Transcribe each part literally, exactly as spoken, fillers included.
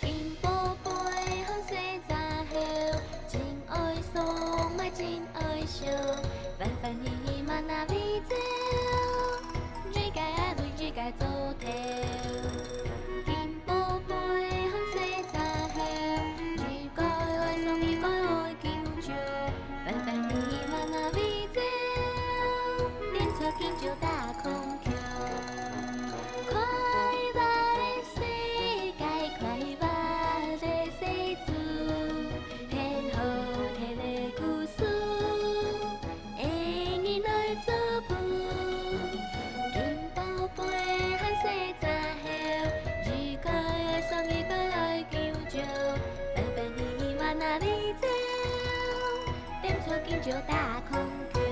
金寶貝和細隻猴，真愛爽嘛真愛笑，歡歡喜喜嘛那飛走，一個啊對一個做頭。金寶貝和細隻猴，一個愛爽一個愛 緊張，歡歡喜喜嘛那飛走，踮出緊張大空間。快樂的世界，快樂的世界，天好天的故事， 會人來做伴。金寶貝和細隻猴，一個愛爽一個愛緊張，歡歡喜喜嘛那飛走，踮出緊張大空間。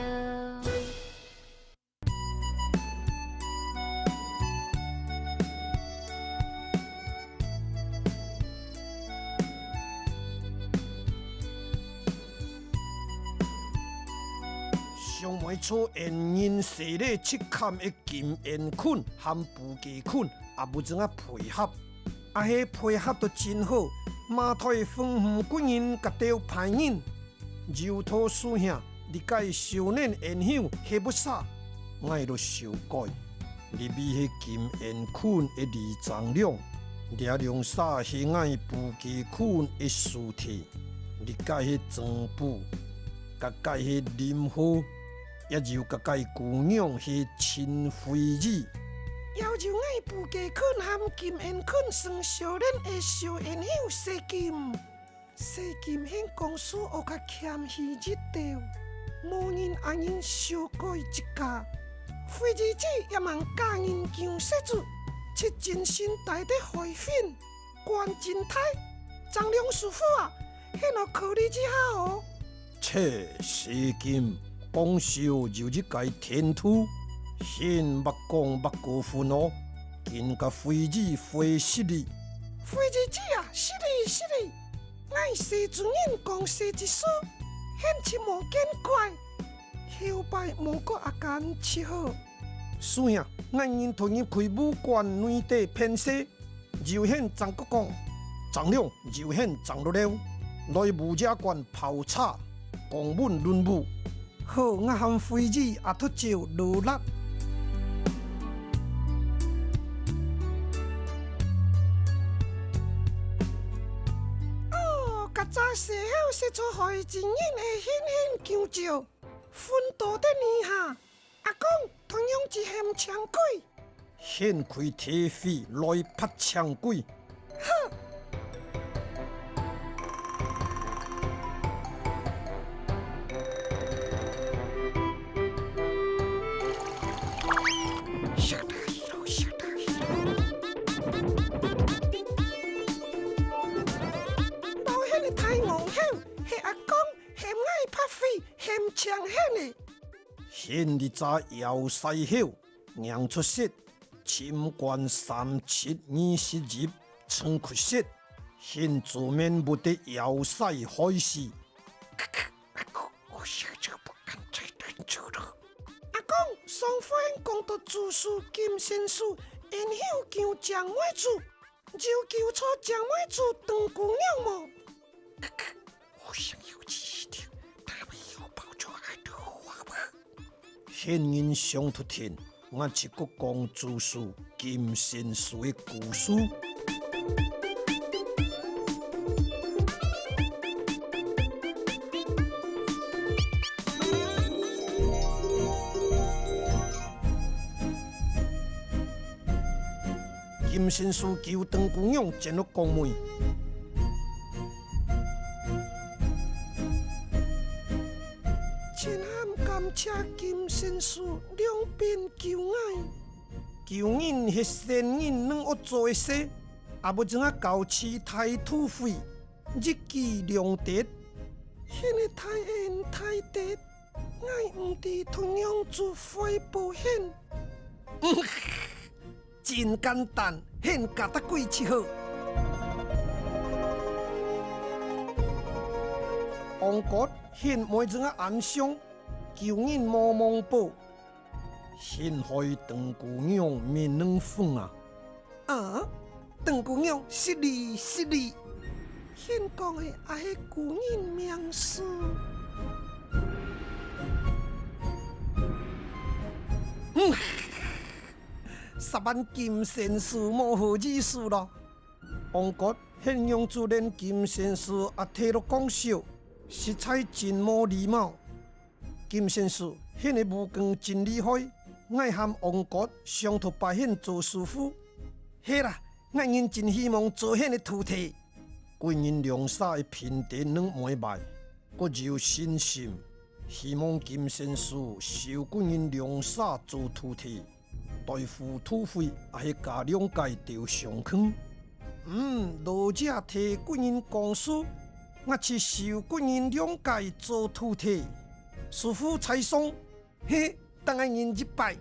上尾坐緣人踅咧七坎个金圓菌和布雞菌，也毋怎啊配合，也係配合到真好，嘛代分毋過人甲鬥歹人。 有道師兄，你个少年緣由係毋煞，𠊎就修改。你比係金圓菌个里長龍，這龍儕係𠊎布雞菌个師弟，你个係正部，甲个係林虎，也有甲个姑娘係秦惠兒。要有𠊎布雞菌和金圓菌算少年个小緣由細金。 細金現公事學較謙虛一兜，無人恁樣小改一家。惠兒姊也吂嫁人降細子，七進身大得海fin，官真大。張龍師傅啊，你愛考慮一下哦。切，細金，講笑有一个程度，你莫講莫過分哦，緊甲惠兒惠失禮。惠兒姊啊，失禮，失禮。 𠊎細子人講細子事，你就莫見怪，後擺莫過恁樣就好。師兄，𠊎人同你開武館內底騙勢，有你正過講，張龍有你正落溜，來武者館泡茶，講文論武。 好，𠊎喊惠兒阿讀照勞力。哦，該隻細猴識做害人个，你你救救，昏倒在地下。阿公，同樣一喊請鬼。 掀開鐵皮來拍請鬼。哼！無你个大戇猴，係阿公喊𠊎拍皮，喊請你个。掀你隻枵獅猴， 硬出色，深觀三七二十一，真可惜，你做面目个枵獅害死。阿公，上回講到主事金仙師，緣由救靚妹子，有救著靚妹子當姑娘無？ 我想要知道他們有抱著愛的話嗎？仙人想突然，𠊎就過講主事金仙師个故事。 金仙師救當姑娘轉落宮門。千萬感謝金仙師兩遍救𠊎。救人係仙人能夠做个事，也毋曾啊教示大智慧，一舉兩得。你个大恩大德， 𠊎毋知同樣做回報你。真簡單，你加搭歸就好。王國，你妹子个安詳，救人無忘報。陷害長姑娘面兩分啊！啊，長姑娘失禮，失禮！ 現講个也係古人名士。嗯，煞班金仙士無好意思咯。王國現樣就連金仙士也提落講笑，實在真無禮貌。 金仙士，你个武功真厲害，𠊎和王國想討拜你做師父。係啦，𠊎人真希望做你个徒弟。貴人兩儕个品德兩毋會壞，各有信心，希望金仙士收貴人兩儕做徒弟。 對付土匪也係加兩屆鬥相共。嗯，老姐替貴人講事，𠊎就收貴人兩屆做徒弟。師父在上，嘿，等𠊎人一拜。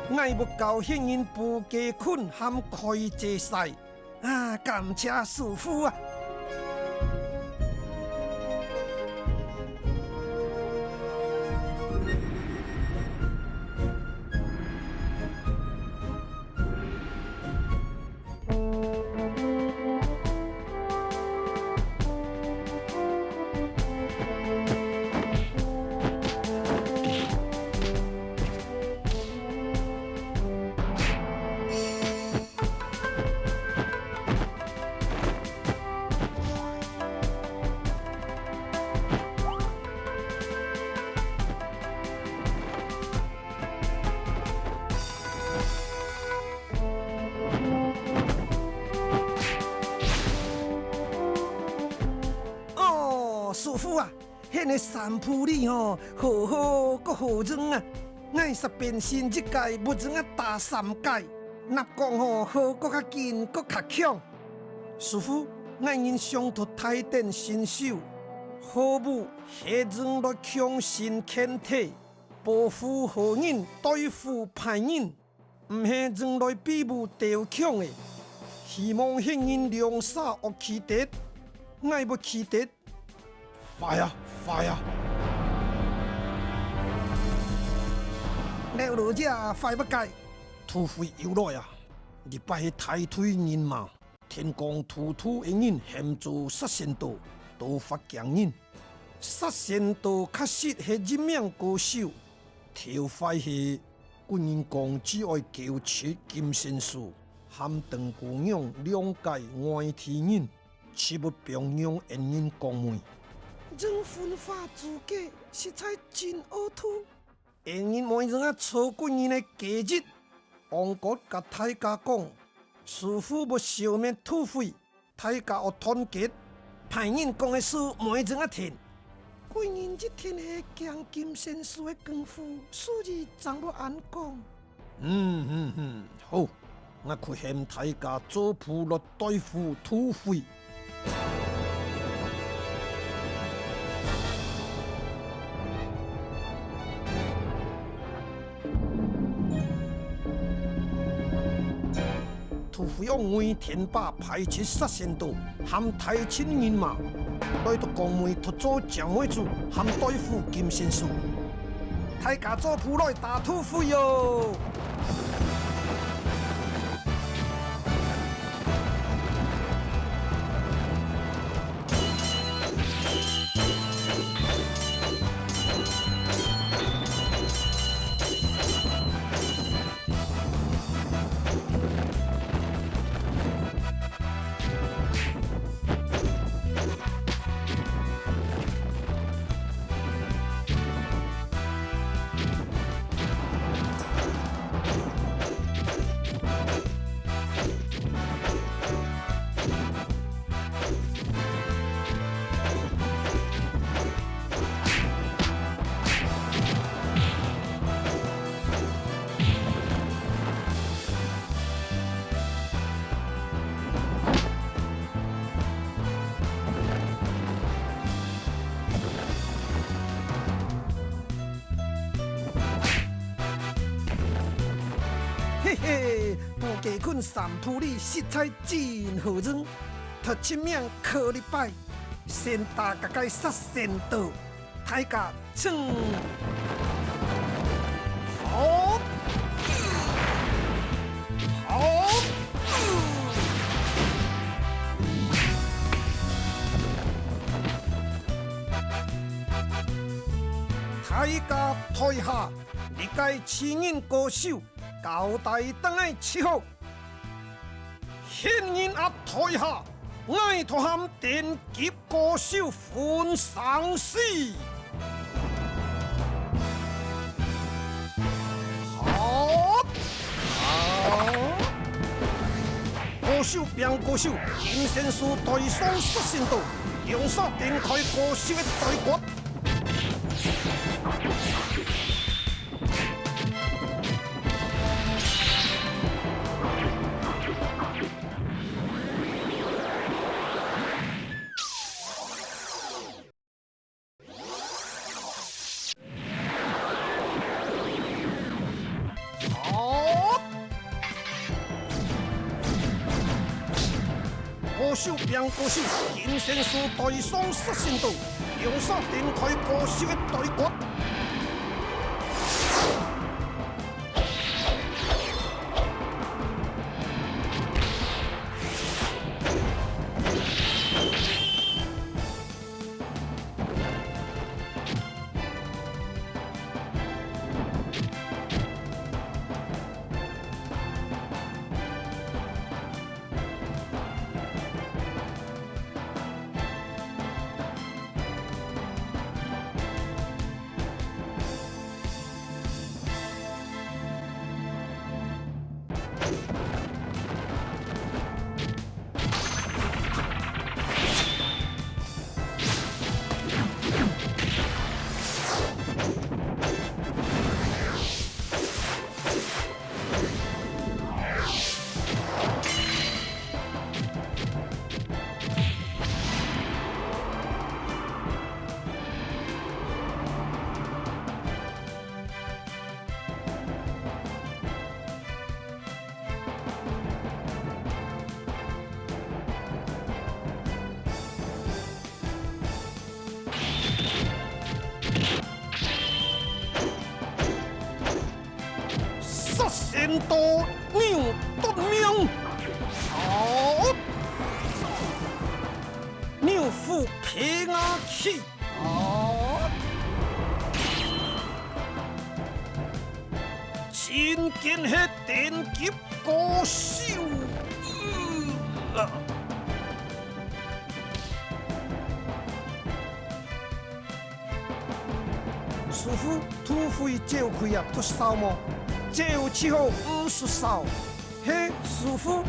𠊎會教你人布雞困和開濟勢。 啊，感謝師父啊！哦，師父啊， 你个三步里吼，好好，閣好用啊！𠊎煞本身一屆會用啊打三屆，若講吼，好閣較緊，閣較強。師父，𠊎人想討大展身手，好武係用來強身健體，保護好人，對付歹人。 毋係用來比武鬥強个，希望你人兩儕愛記得，𠊎會記得。快啊，快啊！老老姐，快麼个？土匪又來啊！這擺係大隊人馬。 聽講土土个人喊做殺仙刀，都發驚人。殺仙刀確實係一名高手，頭壞係，古人講只愛糾集金仙士，和鄧姑娘兩個外地人，就會放羊恩人光妹。用分化諸葛，實在真糊塗。 恩人妹仔啊，錯過你个計日。王國甲大家講，師傅會消滅土匪，大家愛團結。歹人講个事妹仔啊聽。貴人一定係驚金仙士个功夫，所以正會恁講。嗯，嗯，嗯，好。 𠊎去喊大家做伙來對付土匪。土匪惡尾天霸派出殺仙刀，和大群人馬，來到光妹托做正妹子，和對付金仙士。大家做伙來打土匪喲！ 嘿嘿，布雞困三步里實在真好用，頭一名可以拜。先打該个殺仙刀，大家請。好，好。大家退下，這个刺人高手交代等个就好。 仙人鴨退下，𠊎討喊頂級高手分生死。好！高手拚高手，金仙師對上殺仙刀，兩儕展開高手个對決。 好！高手拚高手，金仙師對上殺仙刀，兩儕展開高手个對決。 杀仙刀扭夺命，好！扭虎拍牙去，好！真经系顶级高手。呃啊 師傅，土匪走開啊，忒燒無？走就好，毋使燒。嘿，師傅。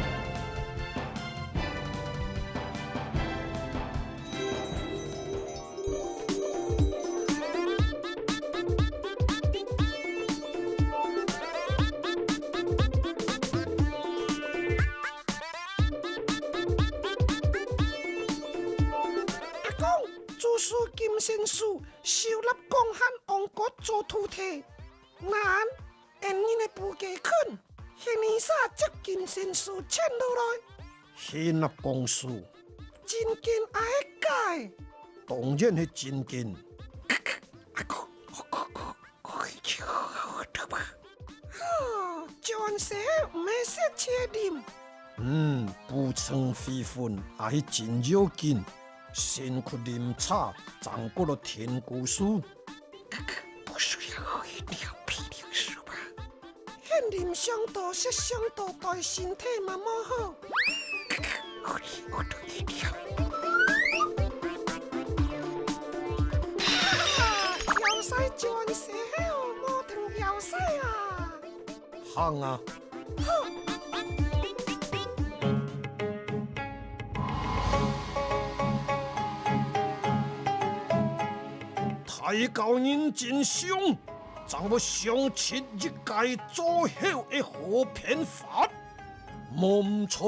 阿公，祖師金仙師收納貢漢王國做徒弟。恁，恩人个布家近，仙尼儕接金仙師請落來。仙納貢師。真經抑係假？當然係真經。阿公， 吼，轉世後毋係食切啉。嗯，補充水分也係真要緊。先去啉茶，正過來聽故事。不需要一定要批評是吧？現啉上多，食上多，對身體嘛無好。 妖怪轉世後無停妖怪啊！行啊！大家認真想，正會想出一個最好个好辦法。 無毋著。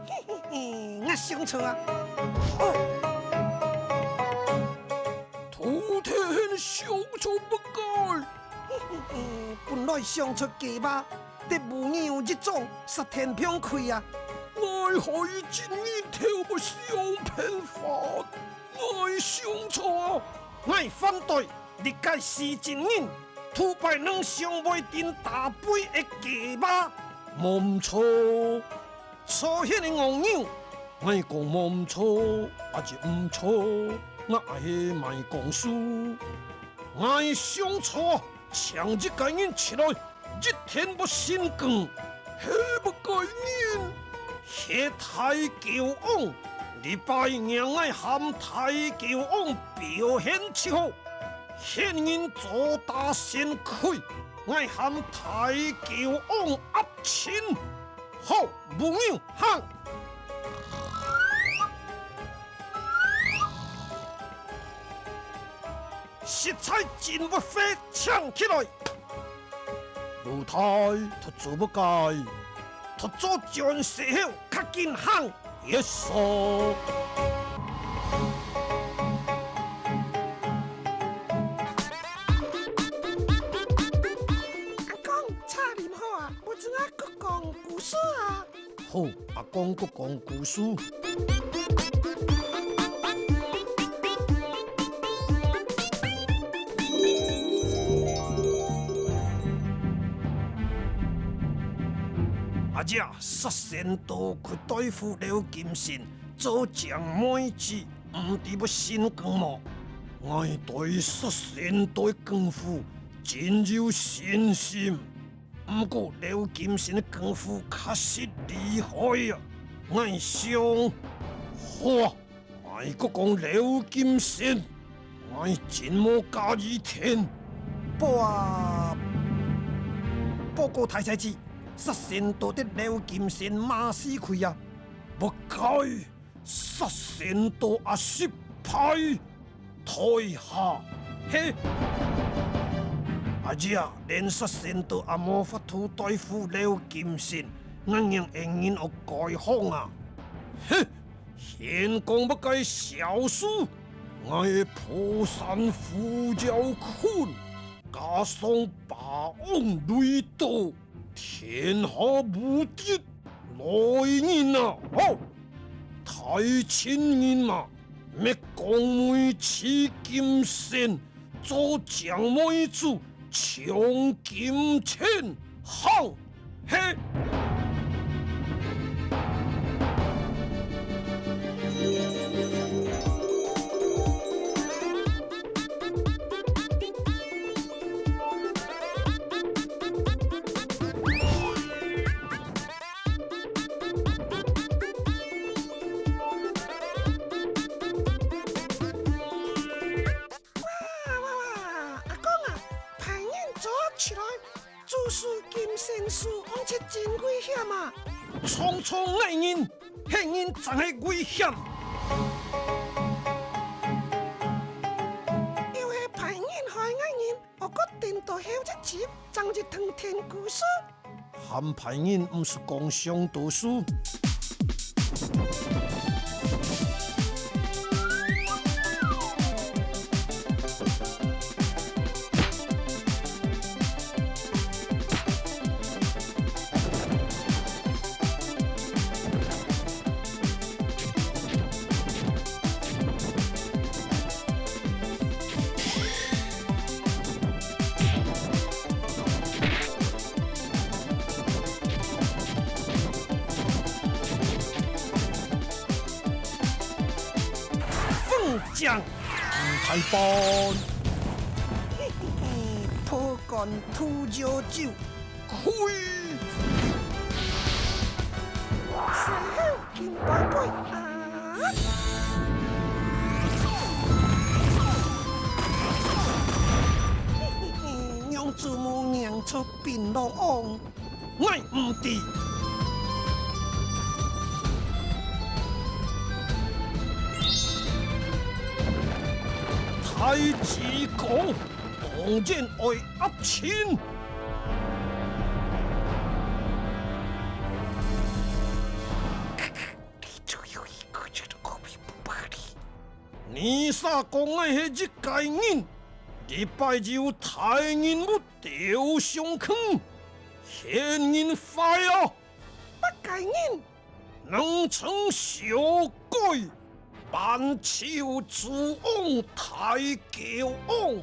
嘿嘿嘿，𠊎想著啊！哦，徒弟你想著麼个？嘿嘿嘿，本來想著雞肉，得母牛一種，殺天放血啊！𠊎 害一日頭無想辦法，𠊎想錯啊！𠊎反對，這个死賤人，頭擺人想袂定打飛个雞巴，無毋錯。 錯，現个戇人，𠊎講無毋錯，也就毋錯，𠊎也係莫講輸。𠊎想錯，請這个人出來，一定愛承光。係麼个人？係大狗王，這擺讓𠊎喊大狗王表現出好。 現人做打先開，𠊎喊大狗王壓陣。好，無人行。實在真不會，請起來。老弟，讀做麼个？讀做轉世後較緊行。 Yes sir。阿公，茶啉好啊，𠊎正愛講故事啊。好，阿公愛講故事。 阿姐，殺仙刀去對付劉金星，做靚妹子，毋知會成功無？𠊎對殺仙刀个功夫真有信心，毋過劉金星个功夫確實厲害啊！𠊎想，好啊！ 𠊎个講劉金星，𠊎真無介意聽。報啊！報告大細姐，殺仙刀得劉金星罵死佢啊！不該，殺仙刀啊失敗，退下去！哎呀，連殺仙刀啊無法度對付劉金星，𠊎仰會人惡該行啊！嘿！ 天公伯个小叔，𠊎个破山虎爪坤，加上霸王雷刀，天下無敵！來人啊！好！大清人馬，滅光尾取金仙，做靚妹子， 從今前行！嘿！哇哇哇！阿公啊，歹人走出來，主事金仙樹，毋係真危險啊！撞著𠊎人，係人正係危險！又係歹人害𠊎人，我个顛倒後一集，正一堂天故事。 喊歹人毋使講傷多事。放將，大半。破罐吐妖酒，開！ 金寶貝啊！嘿嘿嘿，仰做無認出檳榔王？𠊎毋知。太子講，當然愛壓陣。 你煞講𠊎係一個人，這擺有大人物丟上去，現人壞啊！八個人，能稱小鬼，板橋諸王大狗王。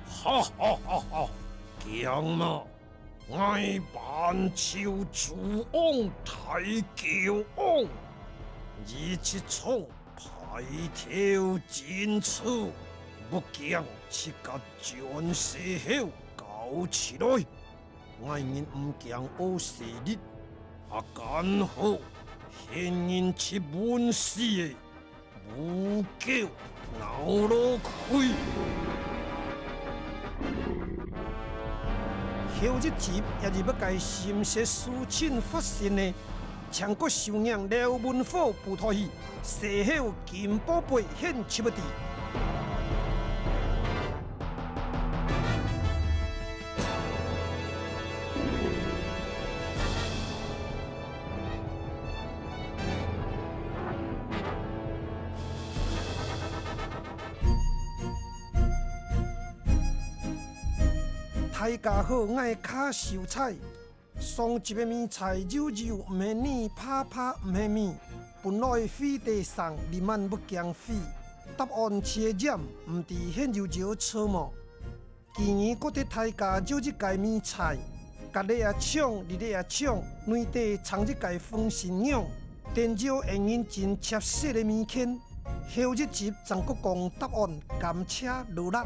哈哈哈哈！強嘛！ 𠊎板橋諸王大狗王，你這種派頭進出，不驚自家轉世後搞起來。𠊎人毋驚惡勢力，啊，敢好，現人自忒死个。 烏狗鬧羅開。後一集也係欲該心事事情發生呢，請各收看廖文虎舞台戲，西河金寶貝獻出个。 大家好，𠊎係卡秀才。上集个謎猜又又毋係你，怕怕毋係謎。本來飛得上，你慢不驚飛。答案切尖，毋知現有招錯無？ 今日過得大家就一個謎猜，隔籬啊唱，裡籬啊唱，內底藏一個風神娘，等於恩人真接受个謎圈。後一集正過講答案，感謝勞力。